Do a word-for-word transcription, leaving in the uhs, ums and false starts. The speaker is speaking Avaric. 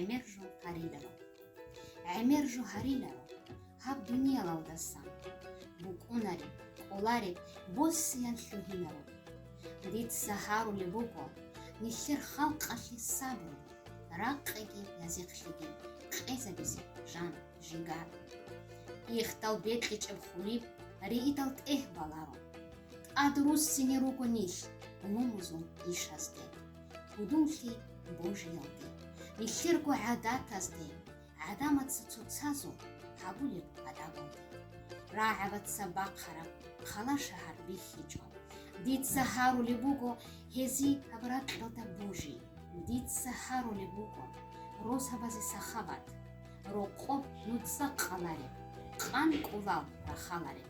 гӀемер жо гьариларо. ГӀемер жо гьариларо гьаб дуниялалдасан. БукӀунареб, кӀолареб, босияб лъугьинаро. Дица гьарулеб буго нилъер халкъалъе сабру, ракъиги язихълъиги къезабизе жан-жигар. Ихдал бекьичӀеб хуриб риидал тӀегь баларо. ТӀад руссине руго нилъ умумузул ишазде, гьудуллъи божиялде, нилъерго гӀадатазде, гӀадамаца цоцазул гьабулеб адабалде. РагӀабаца бахъараб хъала-шагьар бихьичӀо. Дица гьарулеб буго гьезие гьаб ракьалда божи. Дица гьарулеб буго росабазе сахават, рокъоб нуцӀа къалареб, къан-кӀулал рахалареб.